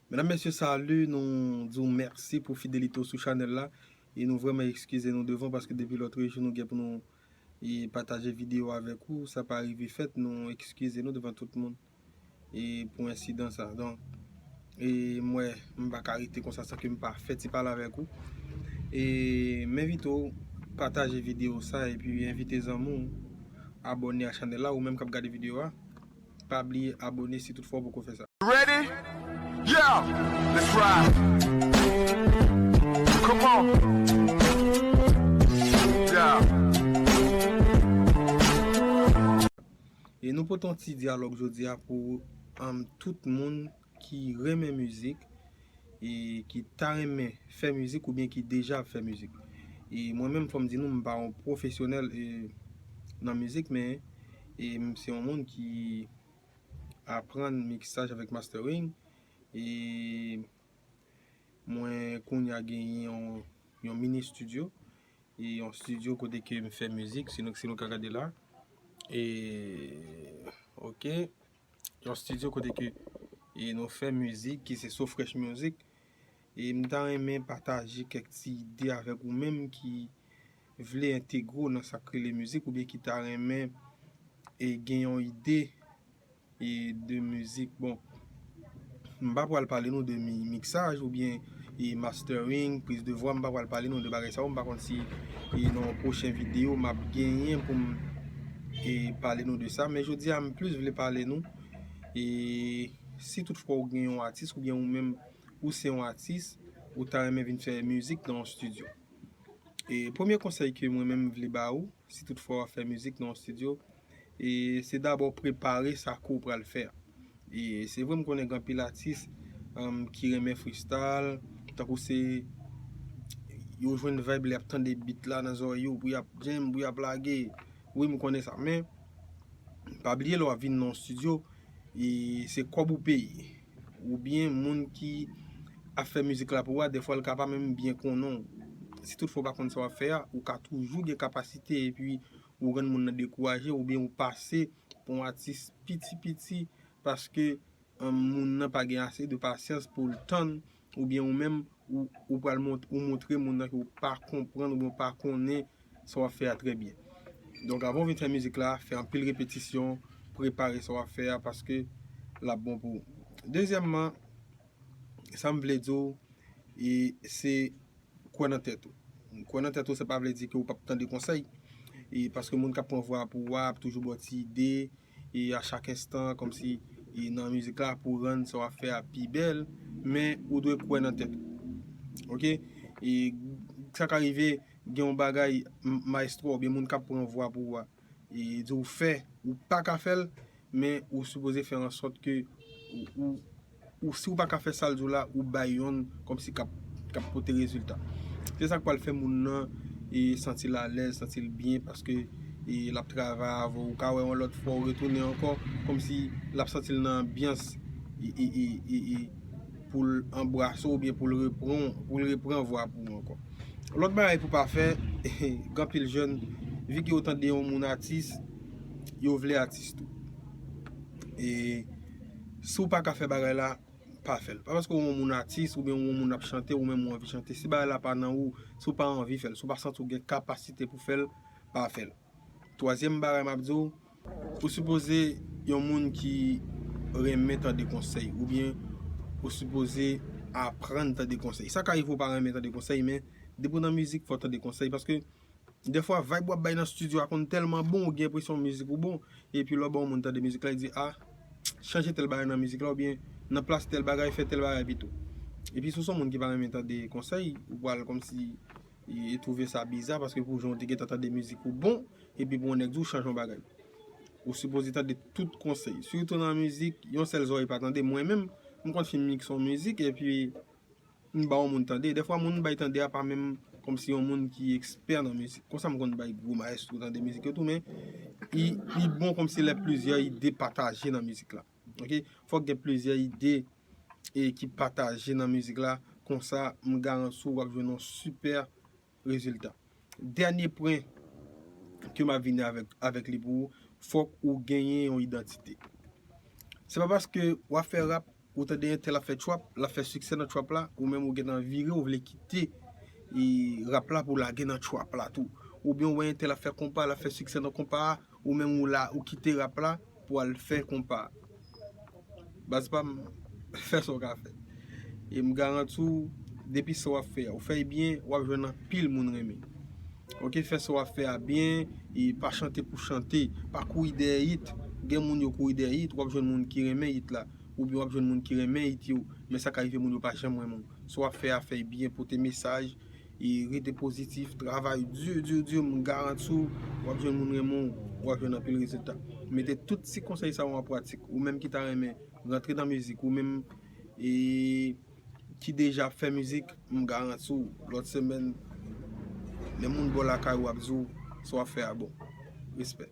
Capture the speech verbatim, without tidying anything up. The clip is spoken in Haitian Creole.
Medam, mesye, salut, nou di w mèsi pou fidelite w sou chanèl la. E nou vrèman ekskize nou devan paske depi lòtrejou nou gen pou nou e pataje videyo avèk ou, sa pa rive fèt, nou ekskize nou devan tout moun e pou ensidan sa. Donk, e m wè m pa ka rete konsa san ke m pa fè ti pale avèk ou. E m envite w pataje videyo sa epi envite zanmi w abòne a chanèl la, ou menm k ap gade videyo a, pa bliye abòne si toutfwa w poko fè sa. Ready? Yeah! Let's ride! Come on! Yeah! E nou pote yon ti dyalòg jodi a pou um, tout moun ki renmen mizik e ki ta renmen fè mizik oubyen ki deja ap fè mizik. E mwen menm, fò m di nou, m pa yon pwofesyonèl e, nan mizik, men e, m se yon moun ki aprann miksaj avèk mastering. E mwen kounye a genyen yon, yon mini studio. E yon studio kote ke m fè mizik, si nou, si nou ka gade la. E, ok. Yon studio kote ke e nou fè mizik, ki se So Fresh Music. E m ta renmen pataje kèk ti ide avèk ou menm ki vle entegre w nan sa k rele mizik oubyen ki ta renmen e gen yon ide e de mizik. Bon, m pa pral pale nou de mi- miksaj oubyen e mastering, priz de vwa, m pa pral pale nou de bagay sa yo. M pa konn si e nan yon pwochen videyo m ap genyen pou m e pale nou de sa. Men jodi a, m plis vle pale nou e si toutfwa ou gen yon atis oubyen ou menm ou se yon atis, ou ta renmen vin fè mizik nan yon studio. E premye konsèy ke mwen menm m vle ba ou, si toutfwa w ap fè mizik nan yon studio, e se dabò prepare sa ke w pral fè a. E se vre, m konnen gen anpil atis um, ki renmen freestyle, tankou se yo jwenn vibe lè y ap tande beat la nan zòrèy yo, pou y ap jam, pou y ap lage. Wi, m konnen sa, men pa bliye lè w ap vin nan yon studio, e se kòb ou peye. Oubyen moun ki ap fè mizik la pou ou a, defwa l ka pa menm byen konnen w. Si toutfwa w pa konn sa w ap fè a, ou ka toujou gen kapasite epi ou rann moun nan dekouraje oubyen ou pase pou yon atis piti piti paske um, moun nan pa gen ase de pasyans pou l tann oubyen ou menm ou, ou pral mont, ou montre moun nan ke w pa konprann oubyen w pa konnen sa w ap fè a trè byen. Donk, avan w vin fè mizik la, fè anpil repetisyon, prepare sa w ap fè a paske l ap bon pou ou. Dezyèmman, sa m vle di w, e se kwè nan tèt ou. Kwè nan tèt ou, sa pa vle di ke w p ap tande konsèy. E paske moun k ap pran vwa pou ou a ap toujou ba w ti ide, e a chak enstan, kòmsi e nan mizik la pou rann sa w ap fè a pi bèl, men ou dwe kwè nan tèt ou. Ok? E sa ka rive, gen yon bagay, m- maestro oubyen moun k ap pran vwa pou ou a, e di w fè, ou pa ka fè l, men ou sipoze fè an sòt ke ou, ou, ou si w pa ka fè sa l di w la, ou bay yonn kòmsi k ap, k ap pote rezilta. Se sa k pral fè moun nan e santi l alèz, santi l byen, paske e l ap travay avè w. Ou ka wè yon lòt fwa ou retounen ankò, kòmsi l ap santi l nan anbyans e, e, e, e, e pou l anbrase w oubyen pou l repran, pou l repran vwa pou ou ankò. Lòt bagay pou pa fè, gen anpil jèn, vi ke yo tande yon moun atis, yo vle atis tou. E si w pa ka fè bagay la, pa fè l. Pa paske w yon moun atis oubyen w yon moun ap chante, ou menm ou anvi chante. Si bagay la pa nan ou, si w pa anvi fè l, si w pa santi w gen kapasite pou fè l, pa fè l. Twazyèm bagay m ap di w, ou sipoze yon moun ki renmen tande konsèy, oubyen ou sipoze aprann tande konsèy. Sa ka rive w pa renmen tande konsèy, men depi w nan mizik, fò w tande konsèy, paske dèfwa, vibe w ap bay nan estidyo a konn tèlman bon, ou gen enpresyon mizik ou bon, epi lè w ba yon moun tande mizik la, li di, a, chanje tèl bagay nan mizik la, oubyen nan plas tèl bagay, fè tèl bagay pito. Epi si w se yon moun ki pa renmen tande konsèy, ou pral kòmsi e, e twouve sa biza, paske pou jan w te gentan tande mizik ou bon, epi pou yon nèg di w chanje yon bagay. Ou sipoze tande tout konsèy. Sitou nan mizik, yon sèl zòrèy pa tande. Mwen menm, m konn fin mikse yon mizik, epi m ba yon moun tande. Dèfwa, moun m bay tande a pa menm kòmsi yon moun ki ekspè nan mizik. Konsa m konn bay gwo maestro tande mizik yo tou, men li, li bon kòmsi lè plizyè ide pataje nan mizik la. Ok? Fòk gen plizyè ide e ki pataje nan mizik la. Konsa, m garanti w, w ap jwenn yon sipè rezilta. Dènye pwen ke m ap vini avèk, avèk li pou ou, fòk ou genyen yon idantite. Se pa paske w ap fè rap, Ou tande entèl ap fè trap, l ap fè siksè nan trap la, ou menm ou gentan vire, ou vle kite e rap la pou lage nan trap la tou. Oubyen ou wè entèl ap fè konpa, l ap fè siksè nan konpa a, ou menm ou la, ou kite rap la pou al fè konpa. Baz pa m, fè sa w ka fè. E m garanti w, depi sa w ap fè a, ou fè l byen, w ap jwenn anpil moun renmen. Ok, fè sa w ap fè a byen, e pa chante pou chante, pa kouri dèyè hit. Gen moun yo kouri dèyè hit, w ap jwenn moun ki renmen hit la, oubyen w ap jwenn moun ki renmen hit yo, men sa ka rive moun yo pa janm renmen w. Sa w ap fè a, fè l byen, pote mesaj, e rete pozitif, travay di, di, di, m garanti w, w ap jwenn moun renmen w, w ap jwenn anpil rezilta. Mete tout ti konsèy sa yo an pratik. Ou menm ki ta renmen rantre nan mizik, ou menm e, ki deja ap fè mizik, m garanti w, lòt semèn, lè moun bò lakay ou ap di w, sa w ap fè a bon. Respè.